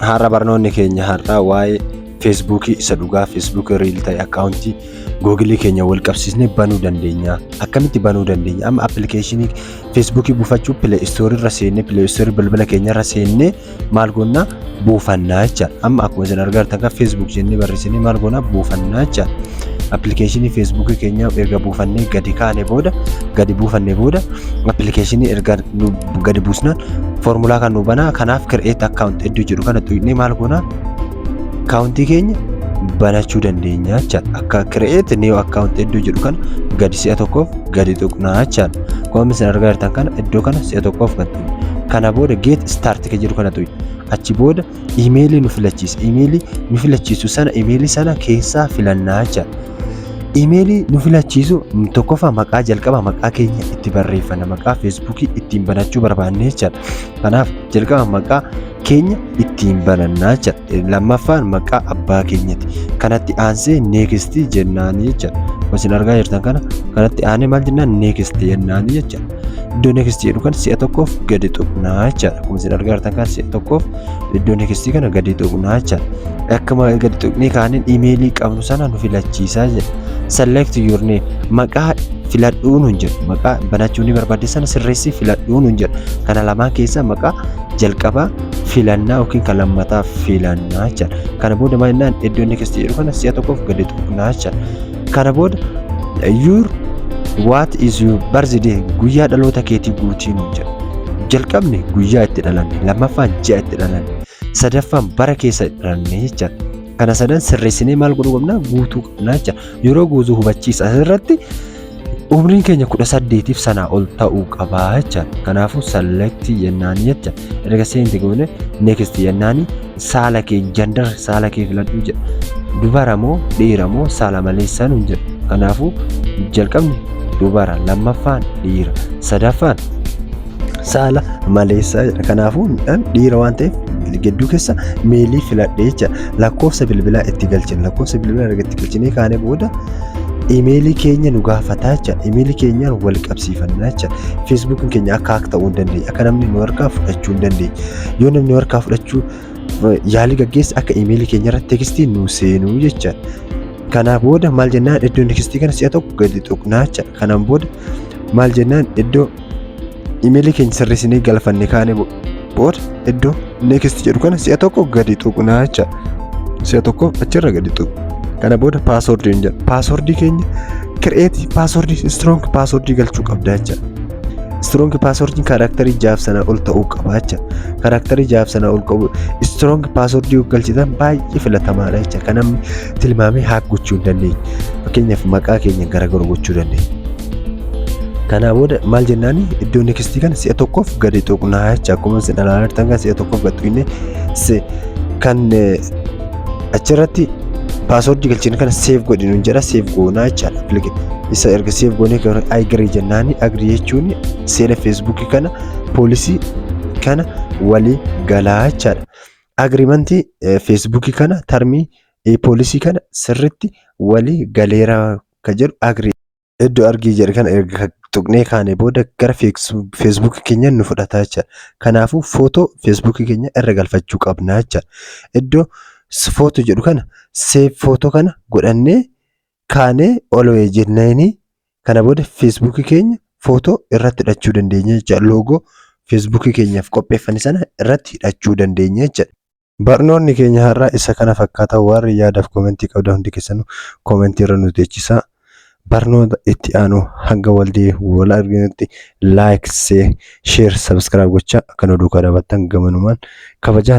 Har'a barnoonni keenya har'aa waa'ee Feesbuukii isa dhugaa, Feesbuukii real ta'e, akkaawuntii Googilii keenya wal qabsiisnee banuu dandeenya. Akkamitti banuu dandeenya? Amma appilikeeshinii Feesbuukii buufachuu Play Store irra seennee, Play Store bilbila keenya irra seennee maal goonnaa? Buufannaa jechaadha. Amma akkuma isin argaa jirtan kan Facebook jennee barreessinee maal goonaa? Buufannaa jechaadha. Appilikeeshinii Feesbuukii keenya erga buufannee gadi kaane booda, gadi buufannee booda, appilikeeshinii erga gadi buusnaan foormulaa kan nu banaa. Kanaaf create account iddoo jedhu kana tuqnee maal goonaa? Akkaawuntii keenya banachuu dandeenya jechaadha. Akka create new account iddoo jedhu kana gadi si'a tokkoof gadi tuqnaa jechaadha. Akkuma isin argaa jirtan kana iddoo kana si'a tokkoof gadi tuqna. Kana booda get start kan jedhu kana tuqna. Achi booda iimeelii nu filachiisa. Iimeelii nu filachiisu sana, iimeelii sana keessaa filannaa jechaadha. Iimeelii nu filachiisu tokkoffaa maqaa, jalqaba maqaa keenya itti barreeffanna, maqaa Feesbuukii ittiin banachuu barbaanne jechaadha. Kanaaf jalqaba maqaa keenya ittiin banannaa jechaadha. Lammaffaan maqaa abbaa keenyati. Kanatti aansee next jennaanii jechaadha. Isin argaa jirtan kana kanatti aanee maal jennaan? Next jennaanii jechaadha. Iddoo next jedhu kana si'a tokkoof gadi tuqnaa jechaadha. Akkuma isin argaa jirtan kana si'a tokkoof iddoo next kana gadi tuqnaa jechaadha. Akkuma gadi tuqnee kaaniin iimeelii qabnu sana nu filachiisaa jedha. Select your name, maqaa filadhuu nuun jedhu. Maqaa banachuu ni barbaadde sana sirreessii filadhuu nuun jedhu. Kana lamaan keessaa maqaa jalqabaa filannaa yookiin kan lammataa filannaa jechaadha. Kana booda maal jennaan? Iddoo next jedhu kana si'a tokkoof gadi tuqnaa jechaadha. Kana booda your what is your birthday, guyyaa dhaloota keetii guutii nuun jedhu. Jalqabni guyyaa itti dhalanne, lammaffaan ji'a itti dhalanne, sadaffaan bara keessa itti dhalanne jechaadha. Kana sadan sirreessinee maal godhuu qabna? Guutuu qabna jechaadha. Yeroo guutuu hubachiisa asirratti umriin keenya 18f sanaa ol ta'uu qabaa jechaadha. Kanaafuu select jennaanii jecha. Erga select goone next jennaanii saala kee, gender, saala kee filadhuu jedha. Dubara moo dhiira moo saala maleessaa nuun jedha. Kanaafuu jalqabni dubara, lammaffaan dhiira, sadaffaan saala maleessaa jedha. Kanaafuu dhiira waan ta'eef gidduu keessa male filadhee jecha. Lakkoofsa bilbilaa itti galchina. Lakkoofsa bilbilaa erga itti galchinee kaanee booda imeelii keenya nu gaafataa jecha. Imeelii keenyaan wal qabsiifannaa jecha. Feesbuukiin keenya akka hack ta'uu hin dandeenye, akka namni nu harkaa fudhachuu hin dandeenye. Yoo namni nu harkaa fudhachuu yaalii gaggeesse akka imeelii keenya irratti tekstii nu seenuu jecha. Kanaa booda maal jennaan? Iddoo next kana si'a tokko gadi tuqnaa jecha. Kanaan booda maal jennaan? Iddoo imeelii keenya sirreessinee galfanne kaanee booda iddoo next jedhu kana si'a tokko gadi tuqnaa jecha. Si'a tokko achirra gadi tuqna. Kana booda paaswoordii hin jedhu. Paaswoordii keenya create password, strong password galchuu qabda jecha. Strong paaswoordiin kaaraaktarii 6 sanaa ol ta'uu qaba jecha. Kaaraaktarii 6 sanaa ol qabu strong password galchitan baay'ee filatamaadha jecha. Kan namni tilmaamee hack gochuu hin dandeenye. Fakkeenyaaf maqaa keenya garagaru gochuu dandeenya. Kanaa booda maal jennaani? Iddoo next kana si'a tokkoof gadi tuqnaa jecha. Akkuma isin ilaalaa jirtan kan si'a tokkoof gadi tuqnee kan achirratti paaswoordii galchine kana save godhi nuun jedha, save goonaa jechaadha. Isa erga save goonee agree jennaani. Agree jechuun seera Feesbuukii kana, policy kana walii galaa jechaadha. Agreement Feesbuukii kana, term policy kana sirritti walii galeera ka jedhu agree. Iddoo agree jedhe kana erga tuqnee kaanee booda gara Feesbuukii keenya nu fudhata jechaadha. Kanaafuu footoo Feesbuukii keenya irra galfachuu qabna jechaadha. Iddoo footoo jedhu kana save photo kana godhannee kaanee allow jenneeni kana booda Feesbuukii keenya footoo irratti hidhachuu dandeenya jechaadha. Loogoo Feesbuukii keenyaaf qopheeffanne sana irratti hidhachuu dandeenya jechaadha. Barnoonni keenya har'aa isa kana fakkaata. Warri yaadaaf koomentii qabdan hundi keessanuu koomentii irra nu teechisaa. Barnoota itti aanu hanga wal arginutti like, share, subscribe gochaa akka nu duukaa dhaabattan gamanumaan kabajaan